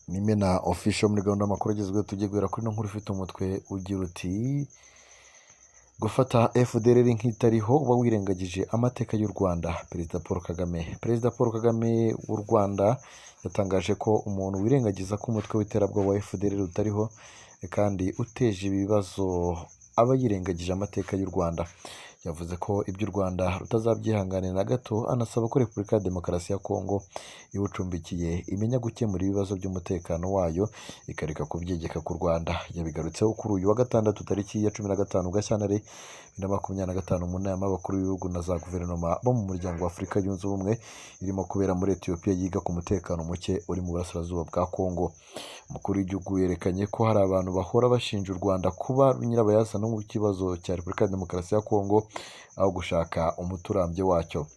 Nimena Official muri gahunda y'amakuru agezweho, tugiye guhera kuri ino nkuru ifite umutwe ugira uti: "Gufata FDLR nk'itariho uba wirengagije amateka y'u Rwanda." Perezida Paul Kagame, Perezida Paul Kagame w'u Rwanda yatangaje ko umuntu wirengagiza ko umutwe w'iterabwoba wa FDLR utariho kandi uteje ibibazo aba yirengagije amateka y'u Rwanda. Yavuze ko ibyo u Rwanda rutazabyihanganira na gato, anasaba ko Repubulika ya Demokarasi ya Kongo iwucumbikiye imenya gukemura ibibazo by'umutekano wayo, ikareka kubyegeka ku Rwanda. Yabigarutseho kuri uyu wa gatandatu tariki ya 15 Gashyantare 2025 mu nama y'abakuru b'ibihugu na za guverinoma bo mu muryango wa Afurika Yunze Ubumwe irimo kubera muri Etiyopiya, yiga ku mutekano muke uri mu burasirazuba bwa Kongo. Umukuru w'igihugu yerekanye ko hari abantu bahora bashinja u Rwanda kuba nyirabayazana w'ikibazo cya Repubulika ya Demokarasi ya Kongo aho gushaka umuti urambye wacyo.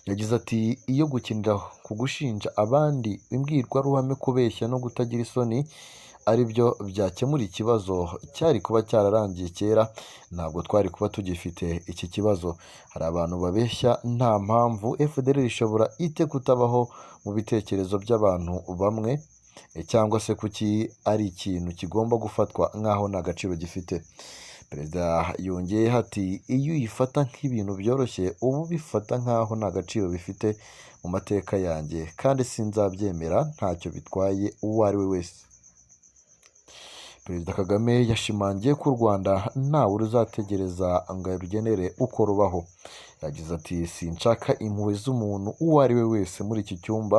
Yagize ati: "Iyo gukinira ku gushinja abandi imbwirwaruhame, kubeshya no kutagira isoni ari byo byakemura ikibazo, cyari kuba cyararangiye kera, ntabwo twari kuba tugifite iki kibazo. Hari abantu babeshya nta mpamvu. FDLR ishobora ite kutabaho mu bitekerezo by'abantu bamwe, cyangwa se kuki ari ikintu kigomba gufatwa nk'aho nta gaciro gifite?" Perezida yongeyeho ati: "Iyo uyifata nk'ibintu byoroshye uba ubifata nk'aho nta gaciro bifite mu mateka yanjye, kandi sinzabyemera ntacyo bitwaye uwo ari we wese." Perezida Kagame yashimangiye ko u Rwanda ntawe ruzategereza ngo arugenere uko rubaho. Yagize ati: "Sinshaka impuhwe z'umuntu uwo ari we wese muri iki cyumba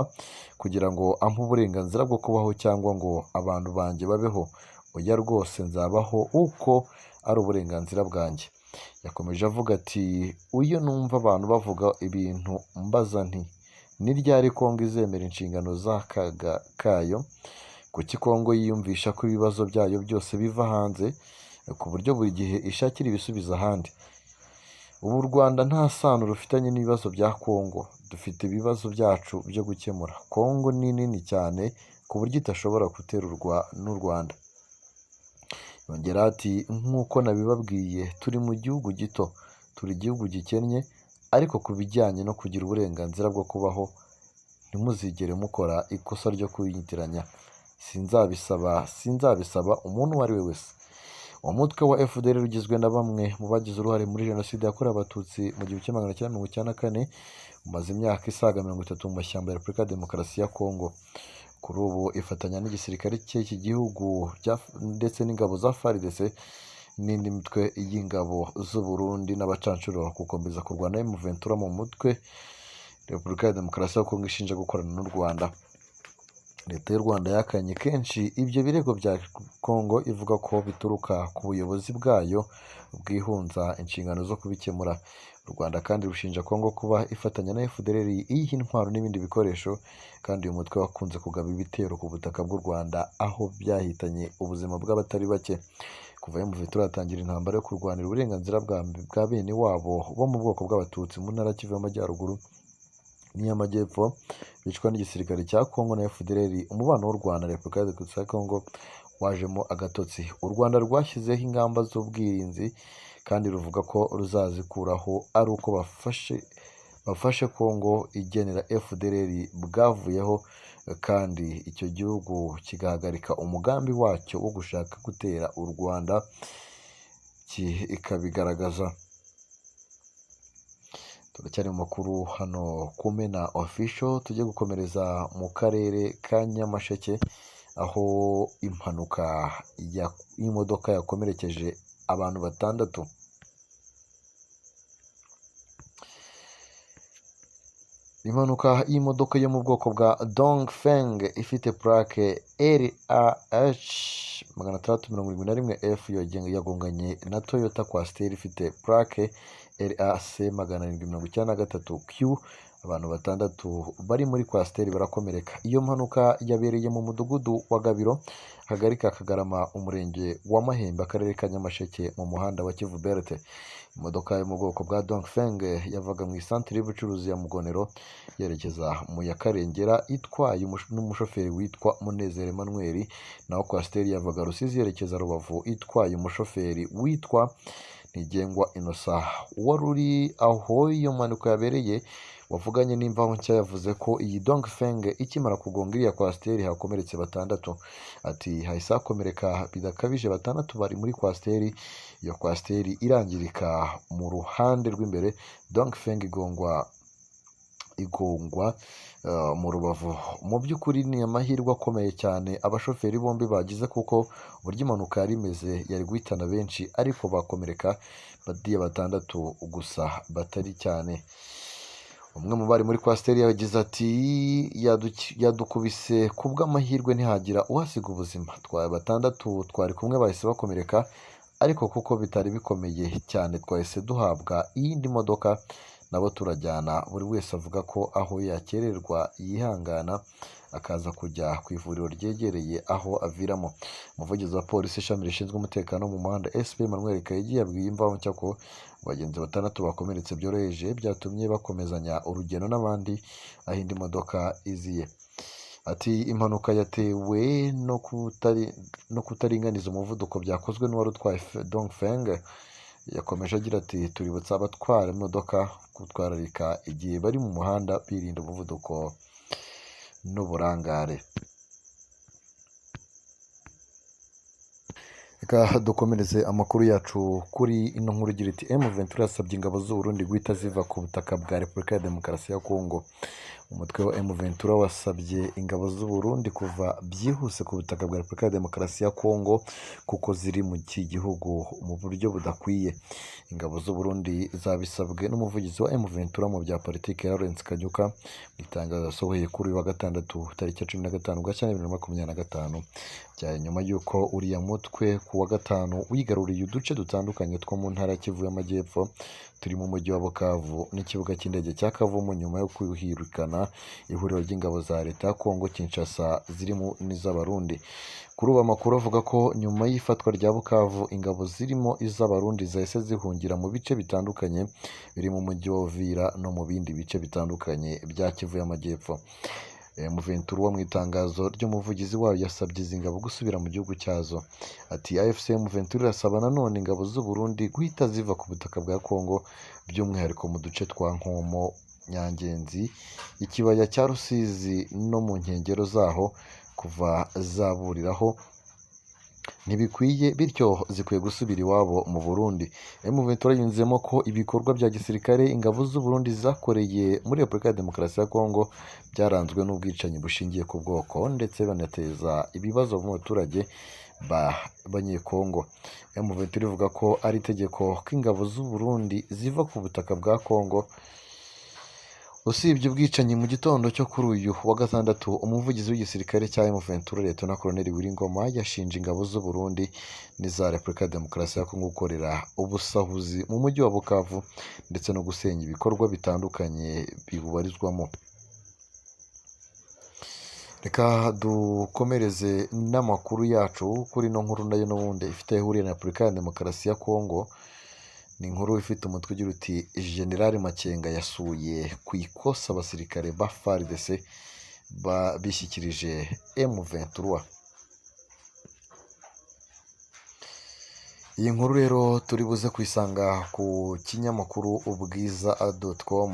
kugira ngo ampe uburenganzira bwo kubaho cyangwa ngo abantu banjye babeho. Oya rwose, nzabaho uko ari uburenganzira bwanjye." Yakomeje avuga ati: "Iyo numva abantu bavuga ibintu mbaza nti ni ryari Kongo izemera inshingano z'akaga kayo? Kuki Kongo yiyumvisha ko ibibazo byayo byose biva hanze, ku buryo buri gihe ishakira ibisubizo ahandi? Ubu u Rwanda nta sano rufitanye n'ibibazo bya Kongo. Dufite ibibazo byacu byo gukemura. Kongo ni nini cyane ku buryo idashobora guterurwa n'u Rwanda." Yongeraho ati: "Nk'uko nabibabwiye, turi mu gihugu gito, turi igihugu gikennye, ariko ku bijyanye no kugira uburenganzira bwo kubaho ntimuzigere mukora ikosa ryo kuyitiranya. Sinzabisaba, sinzabisaba umuntu uwo ari we wese." Umutwe wa FDLR ugizwe na bamwe mu bagize uruhare muri Jenoside yakorewe Abatutsi mu 1994, umaze imyaka isaga 30 mu mashyamba ya Repubulika ya Demokarasi ya Kongo. Kuri ubu ifatanya n'igisirikare cy'iki gihugu ndetse n'ingabo za FARDC n'indi mitwe y'ingabo z'u Burundi n'abacanshuro gukomeza kurwana M23, mu mutwe Repubulika ya Demokarasi ya Kongo ishinja gukorana n'u Rwanda. Leta y'u Rwanda yahakanye kenshi ibyo birego bya Kongo, ivuga ko bituruka ku buyobozi bwayo bwihunza inshingano zo kubikemura. U Rwanda kandi rushinja Kongo kuba ifatanya na FDLR, iyiha intwaro n'ibindi bikoresho, kandi uyu mutwe wakunze kugaba ibitero ku butaka bw'u Rwanda aho byahitanye ubuzima bw'abatari bake. Kuva M23 yatangira intambara yo kurwanira uburenganzira bwa bene wabo bo mu bwoko bw'Abatutsi mu ntara ya Kivu y'Amajyaruguru n'iy'Amajyepfo bicwa n'igisirikare cya Kongo na FDLR, umubano w'u Rwanda na Repubulika ya Demokarasi ya Kongo wajemo agatotsi. U Rwanda rwashyizeho ingamba z'ubwirinzi kandi ruvuga ko ruzazikuraho ari uko bafashe Kongo igenera FDLR bwavuyeho, kandi icyo gihugu kigahagarika umugambi wacyo wo gushaka gutera u Rwanda ikabigaragaza. Turacyari mu makuru hano ku Mena Official, tujye gukomereza mu karere ka Nyamasheke aho impanuka y'imodoka yakomerekeje abantu batandatu. Impanuka y'imodoka yo mu bwoko bwa Dongfeng ifite plaque RAH 671 F yagonganye na Toyota Coaster ifite plaque RAC 793 Q, abantu batandatu bari muri Coaster barakomereka. Iyo mpanuka yabereye mu mudugudu wa Gabiro, akagari ka Kagarama, umurenge wa Mahembe, akarere ka Nyamasheke, mu muhanda wa Kivu Belt. Imodoka yo mu bwoko bwa Dongfeng yavaga mu isantere y'ubucuruzi ya Mugonero yerekeza mu ya Karengera itwaye n'umushoferi witwa Munezero Emmanuel, naho Coaster yavaga Rusizi yerekeza Rubavu itwaye umushoferi witwa Ntigengwa Innocent wari uri aho iyo mpanuka yabereye. Wavuganye n'Imvaho Nshya yavuze ko iyi Dongfeng ikimara kugonga iriya kwasiteri hakomeretse batandatu. Ati hahise hakomereka bidakabije batandatu bari muri kwasiteri, iyo kwasiteri irangirika mu ruhande rw'imbere, Dongfeng igongwa mu rubavu. Mu by'ukuri ni amahirwe akomeye cyane abashoferi bombi bagize kuko uburyo impanuka yari imeze yari guhitana benshi ariko bakomereka badiye batandatu gusa batari cyane. Umwe mu bari muri kwasiteri yagize ati yadukubise ku bw'amahirwe ntihagira uhasiga ubuzima. Twari batandatu twari kumwe bahise bakomereka ariko kuko bitari bikomeye cyane twahise duhabwa iyindi modoka nabo turajyana. Buri wese avuga ko aho yakererwa yihangana akaza kujya ku ivuriro ryegereye aho aviramo. Umuvugizi wa polisi ishami rishinzwe umutekano wo mu muhanda SP Emmanuel Kayigi yabwiye Imvaho Nshya ko abagenzi batandatu bakomeretse byoroheje byatumye bakomezanya urugendo n'abandi aho indi modoka iziye. Ati impanuka yatewe no kutaringaniza umuvuduko byakozwe n'uwari utwaye Dongfeng. Yakomeje agira ati tuributsa abatwara imodoka kwitwararika igihe bari mu muhanda birinda umuvuduko n'uburangare. Reka dukomereze amakuru yacu kuri ino nkuru igira iti M23 yasabye ingabo z'u Burundi guhita ziva ku butaka bwa Repubulika ya Demokarasi ya Kongo. Umutwe wa M23 wasabye ingabo z'u Burundi kuva byihuse ku butaka bwa Repubulika ya Demokarasi ya Kongo kuko ziri mu iki gihugu mu buryo budakwiye. Ingabo z'u Burundi zabisabwe n'umuvugizi wa M23 mu bya politiki Lawrence Kanyuka mu itangazo yasohoye kuri uyu wa gatandatu tariki ya 15 Gashyantare 2025. Byaye nyuma y'uko uriya mutwe ku wa gatanu wigaruriye uduce dutandukanye two mu ntara ya Kivu y'Amajyepfo turimo umujyi wa Bukavu n'ikibuga cy'indege cya Kavumu nyuma yo kuhirukana ihuriro ry'ingabo za leta ya Kongo Kinshasa zirimo n'iz'Abarundi. Kuri ubu amakuru avuga ko nyuma y'ifatwa rya Bukavu ingabo zirimo iz'Abarundi zahise zihungira mu bice bitandukanye birimo umujyi wa Uvira no mu bindi bice bitandukanye bya Kivu y'Amajyepfo. M23 mu itangazo ry'umuvugizi wayo yasabye izi ngabo gusubira mu gihugu cyazo. Ati AFC M23 irasaba nanone ingabo z'u Burundi guhita ziva ku butaka bwa Kongo by'umwihariko mu duce twa Nkomo, Nyangenzi, ikibaya cya Rusizi no mu nkengero zaho kuva zaburiraho ntibikwiye, bityo zikwiye gusubira iwabo mu Burundi. M23 yunzemo ko ibikorwa bya gisirikare ingabo z'u Burundi zakoreye muri Repubulika ya Demokarasi ya Kongo byaranzwe n'ubwicanyi bushingiye ku bwoko ndetse banateza ibibazo mu baturage b'Abanyekongo. M23 ivuga ko ari itegeko ko ingabo z'u Burundi ziva ku butaka bwa Kongo. Usibye ubwicanyi mu gitondo cyo kuri uyu wa gatandatu, umuvugizi w'igisirikare cya M23 Liyetona Koloneli Willy Ngoma yashinje ingabo z'u Burundi n'iza Repubulika ya Demokarasi ya Kongo gukorera ubusahuzi mu mujyi wa Bukavu ndetse no gusenya ibikorwa bitandukanye biwubarizwamo. Reka dukomereze n'amakuru yacu kuri ino nkuru nayo n'ubundi ifite aho ihuriye na Repubulika ya Demokarasi ya Kongo. Ni inkuru ifite umutwe ugira uti General Makenga yasuye ku ikosa abasirikare ba FARDC bishyikirije M23. Iyi nkuru rero turi buze kuyisanga ku kinyamakuru ubwiza.com.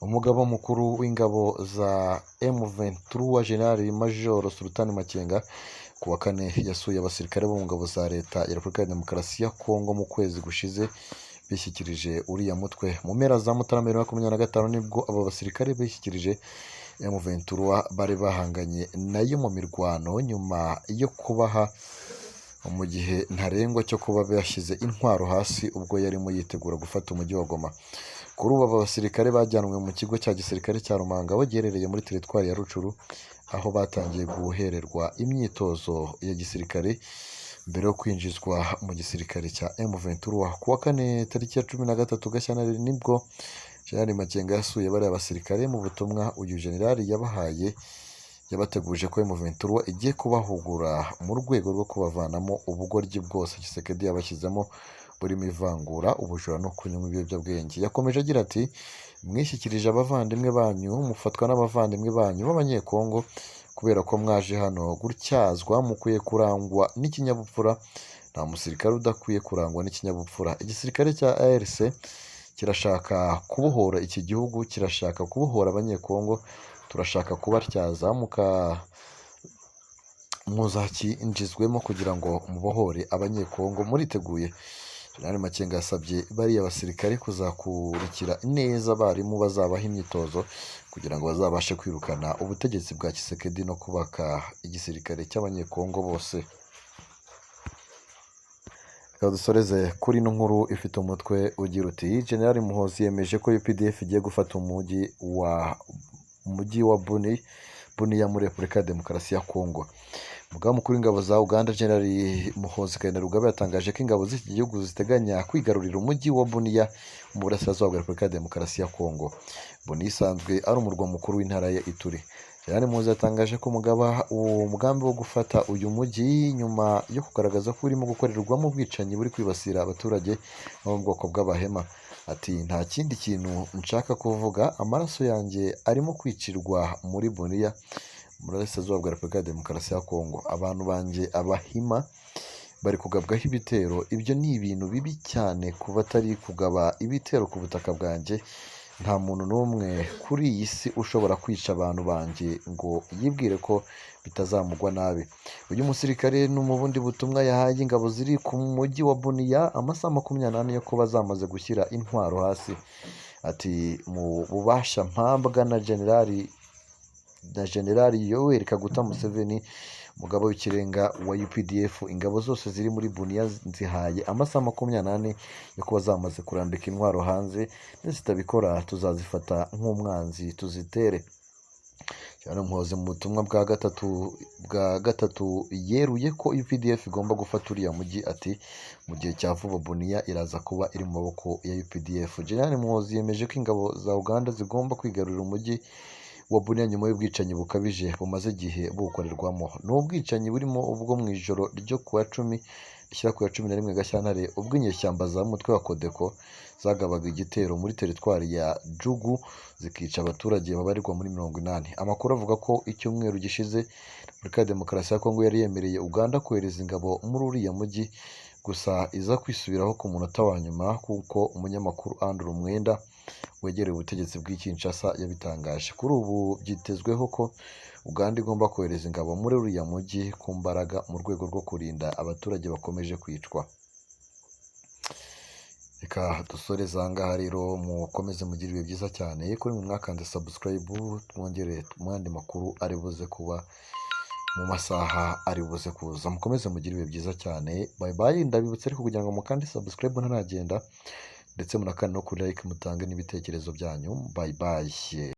Umugaba mukuru w'ingabo za M23 General Major Sultan Makenga ku wa kane yasuye abasirikare bo mu ngabo za leta ya Repubulika ya Demokarasi ya Kongo mu kwezi gushize bishyikirije uriya mutwe. Mu mpera za Mutarama 2025 nibwo aba basirikare bishyikirije M23 bari bahanganye nayo mu mirwano nyuma yo kubaha mu gihe ntarengwa cyo kuba bashyize intwaro hasi ubwo yarimo yitegura gufata umujyi wa Goma. Kuri ubu aba basirikare bajyanwe mu kigo cya gisirikare cya Rumanga aho giherereye muri teritwari ya Rucuru, aho batangiye guhererwa imyitozo ya gisirikare mbere yo kwinjizwa mu gisirikare cya M23. Ku wa kane tariki ya 13 Gashyantare nibwo General Makenga yasuye bariya basirikare. Mu butumwa uyu generali yabahaye yabateguje ko M23 igiye kubahugura mu rwego rwo kubavanamo ubugoryi bwose Tshisekedi yabashyizemo burimo ivangura, ubujura no kunywa ibiyobyabwenge. Yakomeje agira ati mwishyikirije abavandimwe banyu, mufatwa n'abavandimwe banyu b'Abanyekongo kubera ko mwaje hano gutyazwa, mukwiye kurangwa n'ikinyabupfura. Nta musirikare udakwiye kurangwa n'ikinyabupfura. Igisirikare cya ARC kirashaka kubohora iki gihugu, kirashaka kubohora Abanyekongo, turashaka kubatyaza muzakinjizwemo kugira ngo mubohore Abanyekongo, muriteguye? Jenerali Makenga yasabye bariya basirikare kuzakurikira neza abarimu bazabaha imyitozo kugira ngo bazabashe kwirukana ubutegetsi bwa Tshisekedi no kubaka igisirikare cy'Abanyekongo bose. Reka dusoreze kuri ino nkuru ifite umutwe ugira uti: General Muhoozi yemeje ko UPDF igiye gufata umujyi wa Bunia muri Repubulika ya Demokarasi ya Kongo. Umugaba mukuru w'ingabo za Uganda, General Muhoozi Kainerugaba, yatangaje ko ingabo z'iki gihugu ziteganya kwigarurira umujyi wa Bunia mu burasirazuba bwa Repubulika ya Demokarasi ya Kongo. Bunia isanzwe ari umurwa mukuru w'intara ya Ituri. General Muhoozi yatangaje ko uwo mugambi wo gufata uyu mujyi nyuma yo kugaragaza ko urimo gukorerwamo ubwicanyi buri kwibasira abaturage bo mu bwoko bw'Abahema. Ati: "Nta kindi kintu nshaka kuvuga, amaraso yanjye arimo kwicirwa muri Bunia, mu burasirazuba bwa Repubulika ya Demokarasi ya Kongo. Abantu banjye Abahima bari kugabwaho ibitero, ibyo ni ibintu bibi cyane kuba atari kugaba ibitero ku butaka bwanjye. Nta muntu n'umwe kuri iyi si ushobora kwica abantu banjye ngo yibwire ko bitazamugwa nabi." Uyu musirikare ni mu bundi butumwa yahaye ingabo ziri ku mujyi wa Bunia amasaha 24 yo kuba zamaze gushyira intwaro hasi. Ati: "Mu bubasha mpabwa na Generali Yoweri Kaguta Museveni, umugaba w'ikirenga wa UPDF, ingabo zose ziri muri Bunia nzihaye amasaha 24 yo kuba zamaze kurambika intwaro hanze. Nizitabikora tuzazifata nk'umwanzi tuzitere." General Muhoozi mu butumwa bwa gatatu yeruye ko UPDF igomba gufata uriya mujyi. Ati: "Mu gihe cya vuba Bunia iraza kuba iri mu maboko ya UPDF." General Muhoozi yemeje ko ingabo za Uganda zigomba kwigarurira umujyi wa Bunia nyuma y'ubwicanyi bukabije bumaze igihe buwukorerwamo. Ni ubwicanyi burimo ubwo mu ijoro ryo ku wa 10 rishyira ku wa 11 Gashyantare, ubwo inyeshyamba za mutwe wa Codeco zagabaga igitero muri teritwari ya Djugu zikica abaturage babarirwa muri 80. Amakuru avuga ko icyumweru gishize Repubulika ya Demokarasi ya Kongo yari yemereye Uganda kohereza ingabo muri uriya mujyi, gusa iza kwisubiraho ku munota wa nyuma, kuko umunyamakuru Andrew Mwenda wegereye ubutegetsi bw'i Kinshasa yabitangaje. Kuri ubu byitezweho ko Uganda igomba kohereza ingabo muri uriya mujyi ku mbaraga mu rwego rwo kurinda abaturage bakomeje kwicwa. Reka dusoreze aha ngaha rero, mukomeze mugire ibihe byiza cyane. Kuri mwe mwakanze subscribe, twongere mu yandi makuru ari buze kuba mu masaha ari buze kuza. Mukomeze mugire ibihe byiza cyane, bye bye. Ndabibutsa ariko kugira ngo mukande subscribe ntaragenda, ndetse munakande no kuri like, mutange n'ibitekerezo byanyu. Bye bye.